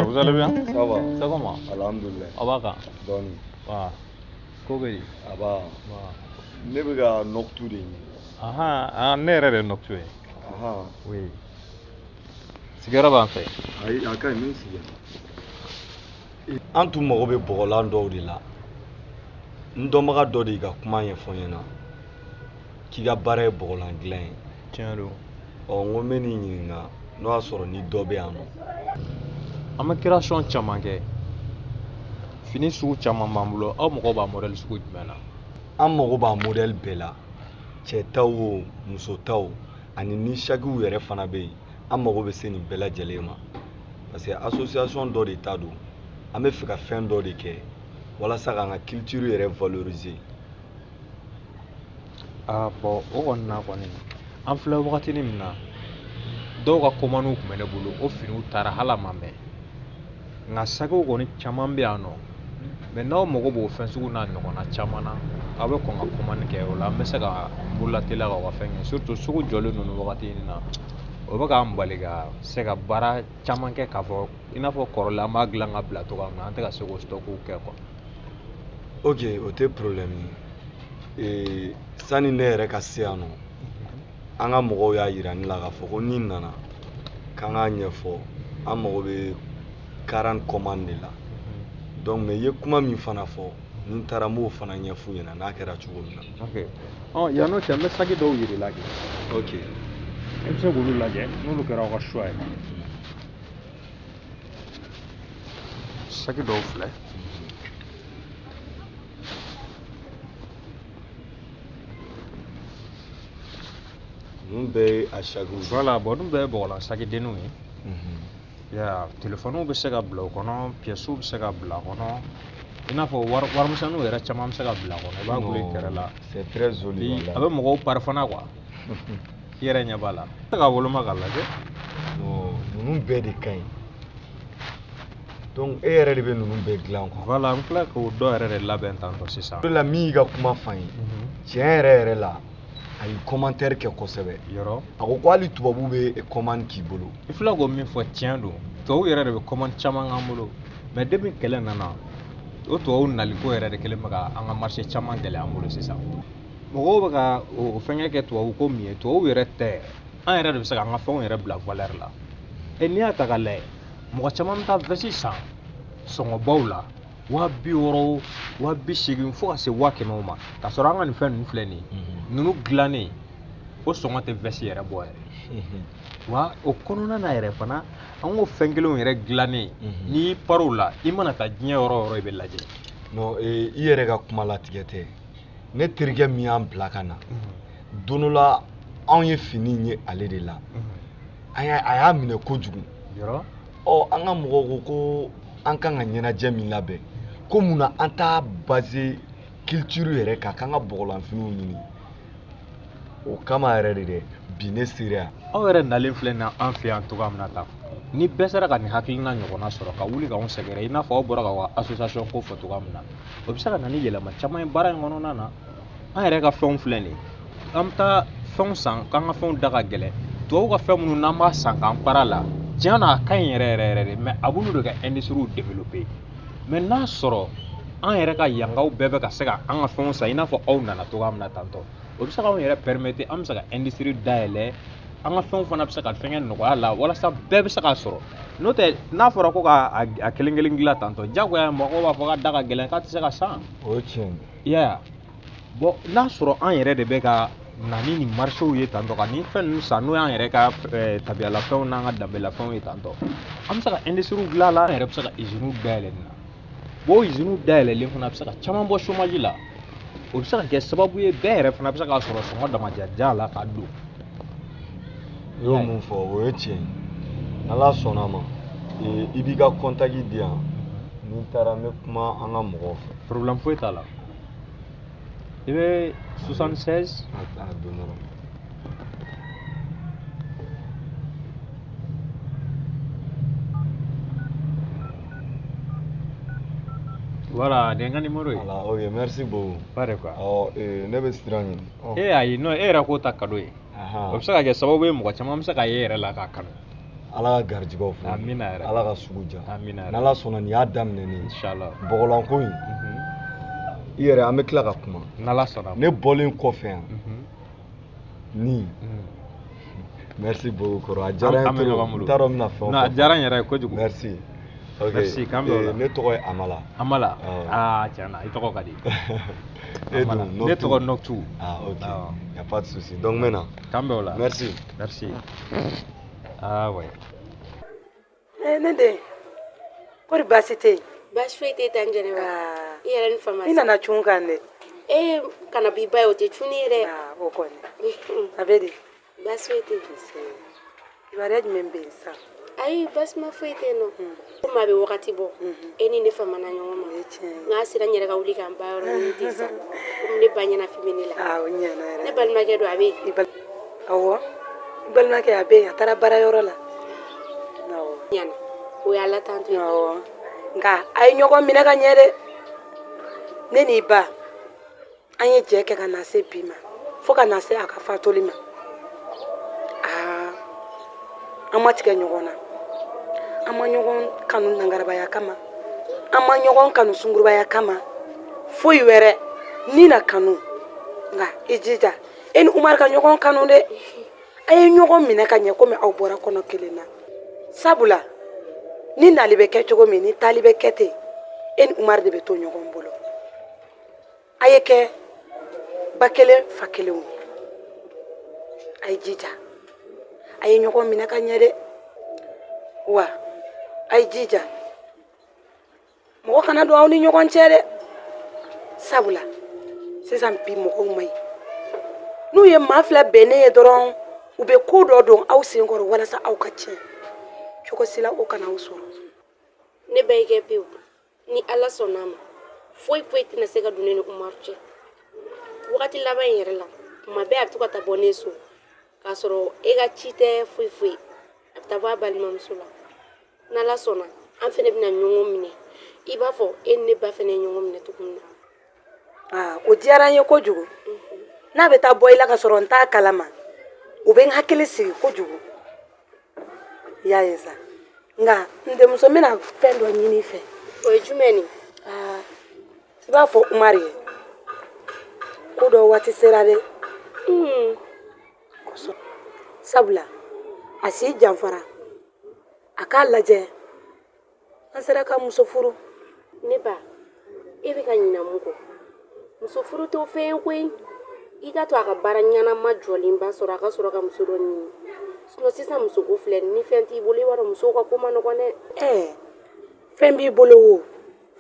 Vous allez bien? Ça va. C'est comment? Alhamdulillah. Aw b'a kan? Dɔɔni. Wa ko bɛ di? Aba. Wa. Ne bɛ ka nɔkutu de ɲini. Ahan, ah, ne yɛrɛ de ye nɔkutu ye. Ahan. Oui. Sigiyɔrɔ b'an fɛ. Ayi, a ka ɲi, n bɛ n sigi yan. An tun mago bɛ bɔgɔlan dɔw de la. N dɔnbaga dɔ de y'i ka kuma ɲɛfɔ n ɲɛna k'i ka baara ye bɔgɔlan dilan ye. Tiɲɛ don. Ɔ, n ko n bɛ n'i ɲininka n'o y'a sɔrɔ ni dɔ bɛ yan nɔ. An bɛ création caman kɛ. Fini sugu caman b'an bolo. Aw mago b'a modèle sugu jumɛn na? An mago b'a modèle bɛɛ la. Cɛ taw o, muso taw, ani ni sakiw yɛrɛ fana bɛ yen. An mago bɛ se nin bɛɛ lajɛlen ma. Parce que association dɔ de ta don. An bɛ fɛ ka fɛn dɔ de kɛ walasa k'an ka culture yɛrɛ valoriser. Ah, bon, o kɔni na kɔni, an filɛ wagatinin min na, dɔw ka commande tun bɛ ne bolo, o finiw taara hali a ma mɛn. Nka sakiw kɔni caman bɛ yan nɔ. Mais n'aw mago b'o fɛn sugu n'a ɲɔgɔnna caman na, aw bɛ kɔn ka commande kɛ, o la an bɛ se ka n bolola teliya k'aw ka fɛn kɛ. Surtout sugu jɔlen ninnu wagati in na, o bɛ k'an bali ka se ka baara caman kɛ k'a fɔ i n'a fɔ kɔrɔlen an b'a dilan ka bila cogoya min na, an tɛ ka se k'o stock kɛ quoi. Ok, o tɛ problème ye. Ee, sani ne yɛrɛ ka se yan nɔ, an ka mɔgɔw y'a yira ne la k'a fɔ ko ni n nana k'an k'a ɲɛfɔ, an mago bɛ 40 commandes de la. Donc, mais i ye kuma min fana fɔ, ni n taara n b'o fana ɲɛf'u ɲɛna n'a kɛra cogo min na. Ok. Ɔ, yan n'o cɛ, n bɛ saki dɔw yir'i la kɛ. Ok. I bɛ se k'olu lajɛ n'olu kɛra aw ka choix ye. Saki dɔw filɛ. Ninnu bɛɛ ye a sakiw ye. Voilà, bon, ninnu bɛɛ ye bɔgɔlan sakidenninw ye. Ya, téléphone bɛ se ka bila o kɔnɔ, pièces bɛ se ka bila a kɔnɔ. I n'a fɔ warimisɛnninw yɛrɛ caman bɛ se ka bila a kɔnɔ. I b'a gulon i kɛrɛ la. C'est très joli, Bi, voilà. a bɛ mɔgɔw pari fana quoi. I yɛrɛ ɲɛ b'a la. I bɛ se ka woloma k'a lajɛ. Non, ninnu bɛɛ de ka ɲi. Donc e yɛrɛ de bɛ ninnu bɛɛ dilan quoi. Voilà, n filɛ k'o dɔ yɛrɛ de labɛn tantɔ sisan. O de la min y'i ka kuma fɔ an ye. Tiɲɛ yɛrɛ yɛrɛ la, a ye commentaire kɛ kosɛbɛ. Yɔrɔ. A ko ko hali tubabu bɛ commande k'i bolo. I filɛ k'o min fɔ tiɲɛ don. Tubabu yɛrɛ de bɛ commande caman k'an bolo. Mais depuis kɛlɛ nana, o tubabu naliko yɛrɛ de kɛlen bɛ ka an ka marché caman gɛlɛya an bolo sisan. Mɔgɔw bɛ ka o fɛngɛ kɛ tubabu ko min ye, tubabu yɛrɛ tɛ. An yɛrɛ de bɛ se k'an ka fɛnw yɛrɛ bila valeur la. E n'i y'a ta k'a lajɛ, mɔgɔ caman bɛ taa veste san sɔngɔbaw la, 60 000, 80 000 fo ka se 100 000 ma. K'a sɔrɔ an ka nin fɛn ninnu filɛ nin ye, ninnu dilannen, o sɔngɔ tɛ veste yɛrɛ bɔ yɛrɛ. Wa o kɔnɔna na yɛrɛ fana, an k'o fɛn kelenw yɛrɛ dilannen, n'i y'i pari o la, i mana taa diɲɛ yɔrɔ o yɔrɔ i bɛ lajɛ. Non, i yɛrɛ ka kuma latigɛ tɛ. Ne terikɛ min y'an bila ka na, don dɔ la anw ye fini ye ale de la. A y'a minɛ kojugu. Yɔrɔ? Ɔ, an ka mɔgɔw ko ko an kan ka ɲɛnajɛ min labɛn, ko munna an t'a basé culture yɛrɛ kan, k'an ka bɔgɔlanfiniw ɲini. O kama yɛrɛ de dɛ, bi ne sera yan. Aw yɛrɛ nalen filɛ nin ye an fɛ yan cogoya min na tan, ni bɛɛ sera ka nin hakilina ɲɔgɔnna sɔrɔ ka wuli k'anw sɛgɛrɛ, i n'a fɔ aw bɔra k'aw ka association ko fɔ cogoya min na, o bɛ se ka na ni yɛlɛma caman ye baara in kɔnɔna na. An yɛrɛ ka fɛnw filɛ nin ye, an bɛ taa fɛnw san k'an ka fɛnw da ka gɛlɛn. Tubabuw ka fɛn minnu n'an b'a san k'an para la, tiɲɛ na a ka ɲi yɛrɛ yɛrɛ yɛrɛ de, mais a b'olu de ka industrie développer. Mais n'a sɔrɔ an yɛrɛ ka yankaw bɛɛ bɛ ka se ka an ka fɛnw san i n'a fɔ aw nana cogoya min na tantɔ, o bɛ se k'anw yɛrɛ permettre an bɛ se ka industrie dayɛlɛ, an ka fɛnw fana bɛ se ka fɛnkɛ nɔgɔya la walasa bɛɛ bɛ se k'a sɔrɔ. N'o tɛ n'a fɔra ko ka a kelen kelen dilan tantɔ, diyagoya mɔgɔw b'a fɔ k'a da ka gɛlɛn k'a tɛ se ka san. O ye tiɲɛ ye. I y'a ye wa? Bon, n'a sɔrɔ an yɛrɛ de bɛ ka na ni nin marché ye tantɔ ka nin fɛn ninnu san, n'o y'an yɛrɛ ka tabiyalafɛnw n'an ka danbelafɛnw ye tantɔ, an bɛ se ka industrie dilan a la, an yɛrɛ bɛ se ka usine dayɛlɛ nin na. Bon, o usine dayɛlɛlen fana bɛ se ka caman bɔ chômage la. O bɛ se ka kɛ sababu ye bɛɛ yɛrɛ fana bɛ se k'a sɔrɔ sɔngɔ damajaja la k'a don. I y'o mun fɔ, o ye tiɲɛ ye. N'Ala sɔnna a ma, i b'i ka contact di yan, ni n taara n bɛ kuma an ka mɔgɔw fɛ. Problème foyi t'a la. I bɛ 76. A don dɔrɔn. Voilà, nin ye n ka numéro ye. Voilà, ok, merci beaucoup. Pas de quoi. Ɔ, ne bɛ sira ɲini. E ayi, non, e yɛrɛ k'o ta cadeau ye. Ahan. O bɛ se ka kɛ sababu ye mɔgɔ caman bɛ se k'a ye e yɛrɛ la k'a kanu. Ala ka garijɛgɛw fɔ. Amina yɛrɛ. Ala ka sugu diya. Amina yɛrɛ. N'Ala sɔnna nin y'a daminɛ ye. Inshallah. Bɔgɔlanko in. I yɛrɛ an bɛ tila ka kuma. N'Ala sɔnna. Ne bɔlen kɔfɛ yan. Ni. Merci beaucoup kɔrɔ a diyara n An bɛ ye ɲɔgɔn trop bolo. n t'a dɔn n bɛna fɛn o Non, a fɛn fɔ. diyara n yɛrɛ ye kojugu. Merci. Ok. Merci, k'an bɛn o la. Ne tɔgɔ ye Amala. Amala. Awɔ. Aa tiɲɛ na i tɔgɔ ka di. E Amala. dun, Ne Noctu. tɔgɔ Noctu. Ah ok. Awɔ. Y a pas de souci. Donc n bɛ na. K'an bɛn o la. Merci. Merci. Ah ouais. Ne den, kɔri baasi tɛ yen? Baasi foyi tɛ tan Jɛnɛba. Aa, I yɛrɛ ni fama. I nana cun kan dɛ. E kana b'i ba ye o tɛ cun ne ye dɛ. Aa, o kɔni. A bɛ di? Baasi foyi tɛ yen. Nse. Kibaruya jumɛn bɛ yen sisan? Ayi baasima foyi tɛ yen nɔ. Komi a bɛ wagati bɔ. E ni ne famana ɲɔgɔn ma. O ye tiɲɛ ye. Nka a sera n yɛrɛ ka wuli k'an ba yɔrɔ ɲini ten sa. Komi ne ba ɲɛnafin bɛ ne la. Aa, o ɲɛna yɛrɛ. Ne balimakɛ don a bɛ yen. Awɔ. I balimakɛ a bɛ yen, a taara baarayɔrɔ la. Awɔ. Ɲana. O ye Ala tanto ye. Awɔ. Nka a ye ɲɔgɔn minɛ ka ɲɛ dɛ. Ne n'i ba, an ye jɛ kɛ ka na se bi ma fo ka na se a ka fatoli ma. Aa, an ma tigɛ ɲɔgɔn na. An ma ɲɔgɔn kanu nangarabaya kama. An ma ɲɔgɔn kanu sungurubaya kama. Foyi wɛrɛ ni na kanu. Nka i jija e ni Umaru ka ɲɔgɔn kanu dɛ. A ye ɲɔgɔn minɛ ka ɲɛ komi aw bɔra kɔnɔ kelen na. Sabula ni nali bɛ kɛ cogo min ni taali bɛ kɛ ten, e ni Umaru de bɛ to ɲɔgɔn bolo. A ye kɛ ba kelen fa kelenw ye. A ye jija a ye ɲɔgɔn minɛ ka ɲɛ dɛ. Wa a ye jija mɔgɔ kana don aw ni ɲɔgɔn cɛ dɛ. Sabula sisan bi mɔgɔw man ɲi. N'u ye maa fila bɛnnen ye dɔrɔn u bɛ ko dɔ don aw sen kɔrɔ walasa aw ka tiɲɛ. Cogo si la o kana aw sɔrɔ. Ne ba y'i kɛ pewu. Ni Ala sɔnna a ma foyi foyi tɛna se ka don ne ni Umaru cɛ. Wagati laban in yɛrɛ la tuma bɛɛ a bɛ to ka taa bɔ ne so k'a sɔrɔ e ka ci tɛ foyi foyi. A bɛ taa bɔ a balimamuso la. N'Ala sɔnna an fɛnɛ bɛna ɲɔgɔn minɛ i b'a fɔ e ni ne ba fɛnɛ ye ɲɔgɔn minɛ cogo min na. Aa, o diyara n ye kojugu. N'a bɛ taa bɔ i la ka sɔrɔ n t'a kalama, o bɛ n hakili sigi kojugu. I y'a ye sa. Nka n denmuso n bɛna fɛn dɔ ɲini i fɛ. O ye jumɛn ye? Aa, i b'a fɔ Umaru ye ko dɔ waati sera dɛ. Kosɛbɛ. Sabula a si janfara a k'a lajɛ an sera ka muso furu. Ne ba, e bɛ ka ɲina mun kɔ? Muso furu t'o fɛn ye koyi. I ka to a ka baara ɲɛnama jɔlenba sɔrɔ a ka sɔrɔ ka muso dɔ ɲini. Sinon sisan musoko filɛ ni fɛn t'i bolo i b'a dɔn musow ka ko man nɔgɔn dɛ. Ɛɛ, fɛn b'i bolo o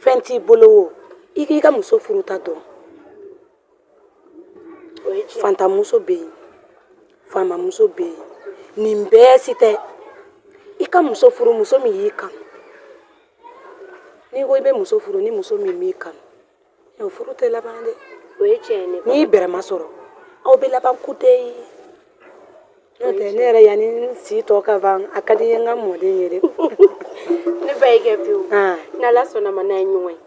fɛn t'i bolo o i k'i ka muso furu ta dɔn. O ye tiɲɛ. Fantanmuso bɛ yen, faamamuso bɛ yen, nin bɛɛ si tɛ. I ka muso furu muso min y'i kanu. N'i ko i bɛ muso furu ni muso min m'i kanu, o furu tɛ laban dɛ. O ye tiɲɛ ye ne ba. N'i y'i bɛrɛma sɔrɔ aw bɛ laban ku tɛ ye. N'o tɛ ne yɛrɛ yanni n si tɔ ka ban a ka di n ye n ka mɔden ye dɛ. Ne ba y'i kɛ pewu. Ah. N'Ala sɔnna ma n'a ye ɲɔgɔn ye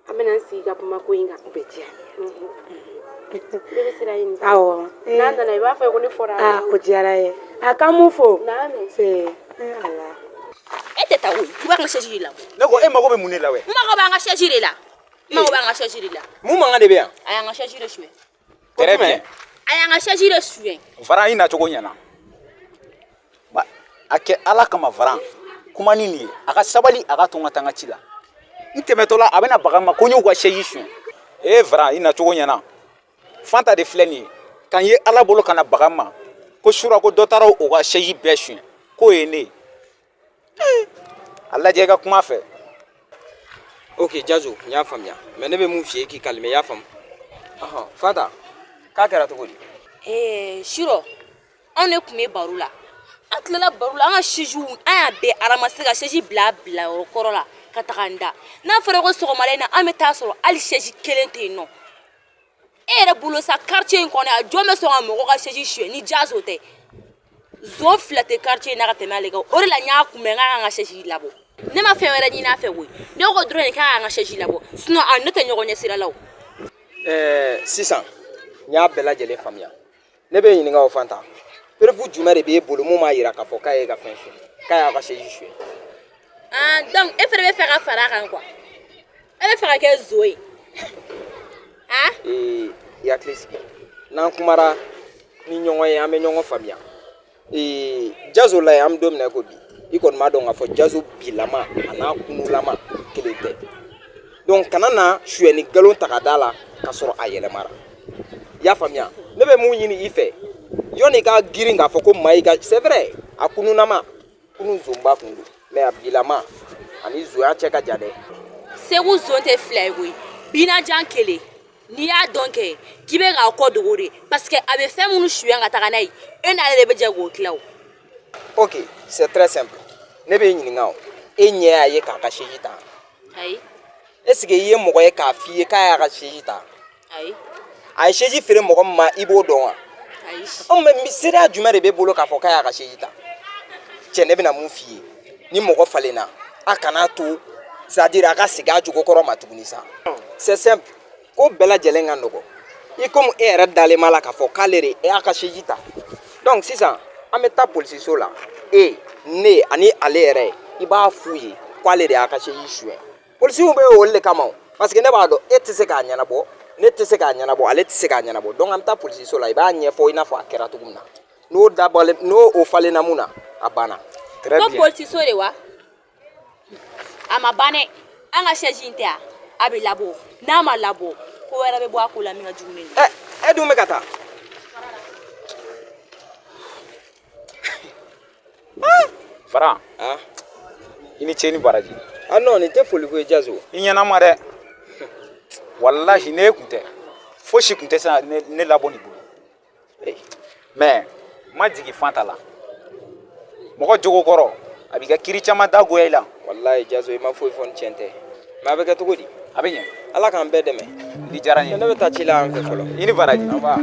an bɛna an sigi ka kuma ko in kan. O bɛ diya n ye. Ne bɛ sira ɲini. Awɔ. N'a nana i b'a fɔ ye ko ne fɔra a Aa, o diyara n ye. A k'an m'u fo. Naamu. Se. Ala. E tɛ taa koyi, i b'an ka chaise de labɔ. Ne ko e mago bɛ mun de la wɛ? N mago b'an ka chaise de la. N mago b'an ka chaise de la. Mun mankan de bɛ yan? A y'an ka chaise de suɲɛ. Très bien. A y'an ka chaise de suɲɛ. Varan i nacogo ɲɛna. A kɛ Ala kama Varan. Kuma ni nin ye, a ka sabali a ka to n ka taa n ka ci la. N tɛmɛtɔ la a bɛna baga n ma ko n y'u ka chaise suɲɛ. Ee Varan i nacogo ɲɛna. Fanta de filɛ nin ye. Ka n ye Ala bolo ka na baga n ma. Ko sura ko dɔ taara o ka chaise bɛɛ suɲɛ. K'o ye ne ye. A lajɛ i ka kuma fɛ. Ok Jazo, n y'a faamuya. Mais ne bɛ mun f'i ye k'i calmer, i y'a faamu? Ɔhɔn, Fanta, k'a kɛra cogo di? Ɛɛ Sirɔ, anw de tun bɛ baro la. An tilala baro la, an ka chaise an y'a bɛɛ ramasser ka chaise bila a bilayɔrɔ kɔrɔ la ka taga n da. N'a fɔra ko sɔgɔmada in na an bɛ taa sɔrɔ hali chaise kelen tɛ yen nɔ. E yɛrɛ bolo sa quartier in kɔnɔ yan, jɔn bɛ sɔn ka mɔgɔ ka chaise suɲɛ ni Jazo tɛ? Zon fila tɛ quartier in na ka tɛmɛ ale kan. O de la n y'a kunbɛn n k'a k'an ka chaise labɔ. Ne ma fɛn wɛrɛ ɲini a fɛ koyi. Ne ko dɔrɔn de k'a k'an ka chaise labɔ. Sinon a ne tɛ ɲɔgɔn ɲɛ sira la o. Ɛɛ sisan n y'a bɛɛ lajɛlen faamuya. Ne bɛ ɲininka o Fanta. Preuve jumɛn de b'e bolo mun b'a yira k'a fɔ k'a ye ka fɛn suɲɛ? K'a y'a ka chaise suɲɛ. Ah, donc e fɛnɛ bɛ fɛ ka fara a kan quoi. E bɛ fɛ ka kɛ zon ye. Ah? Ee, i hakili sigi. N'an kumara ni ɲɔgɔn ye, an bɛ ɲɔgɔn faamuya. Ee, Jazo la an bɛ don min na i ko bi, i kɔni b'a dɔn k'a fɔ Jazo bilama a n'a kunulama kelen tɛ. Donc kana na suyɛni nkalon ta ka d'a la k'a sɔrɔ a yɛlɛmara. I y'a faamuya? Ne bɛ mun ɲini i fɛ, yɔnni i ka girin k'a fɔ ko maa y'i ka, c'est vrai, a kununama kunun zonba kun don, mais a bilama ani zonya cɛ ka jan dɛ. Segu zon tɛ fila ye koyi, binajan kelen. N'i y'a dɔn kɛ k'i bɛ k'a kɔ dogo de, parce que a bɛ fɛn minnu suɲɛ ka taga n'a ye, e n'ale de bɛ jɛ k'o tila o. Ok, c'est très simple. Ne b'e ɲininka o, e ɲɛ y'a ye k'a ka chaise ta? Ayi. Est ce que i ye mɔgɔ ye k'a f'i ye k'a y'a ka chaise ta? Ayi. A ye chaise feere mɔgɔ min ma, i b'o dɔn wa? Ayi. Ɔ, mais seereya jumɛn de b'e bolo k'a fɔ k'a y'a ka chaise ta? Cɛ, ne bɛna mun f'i ye, ni mɔgɔ falenna, a kana to, c'est à dire a ka segin a jogo kɔrɔ ma tuguni sa. C'est simple, ko bɛɛ lajɛlen ka nɔgɔ i komi e yɛrɛ dalen b'a la k'a fɔ k'ale de y'a ka chaise ta. Donc sisan an bɛ taa polisiso la, e, ne ani ale yɛrɛ, i b'a f'u ye k'ale de y'a ka chaise suɲɛ. Polisiw bɛ yen olu de kama o, parce que ne b'a dɔn e tɛ se k'a ɲɛnabɔ, ne tɛ se k'a ɲɛnabɔ, ale tɛ se k'a ɲɛnabɔ. Donc an bɛ taa polisiso la, i b'a ɲɛfɔ i n'a fɔ a kɛra cogo min na. N'o dabɔlen, n'o o falenna mun na, a banna. Ko polisiso de wa? A ma ban dɛ. An ka chaise in tɛ yan, a bɛ labɔ. N'a ma labɔ, ko wɛrɛ bɛ bɔ a ko la min ka jugu ni nin ye. Ɛ, e dun bɛ ka taa. Faran, i ni ce ni baraji. Ah non, nin tɛ foliko ye Jazo. I ɲɛna ma dɛ. Walahi ne kun tɛ. Fosi kun tɛ se ka ne labɔ nin bolo. Mais n ma jigin Fanta la. Mɔgɔ jogo kɔrɔ, a b'i ka kiri caman da goya i la. Walahi Jazo, i ma foyi fɔ ni tiɲɛ tɛ. Mais a bɛ kɛ cogo di? A bɛ ɲɛ. Ala k'an bɛɛ dɛmɛ. Ni diyara n ye. Ne bɛ taa ci la yan fɛ fɔlɔ. I ni baraji. Nba.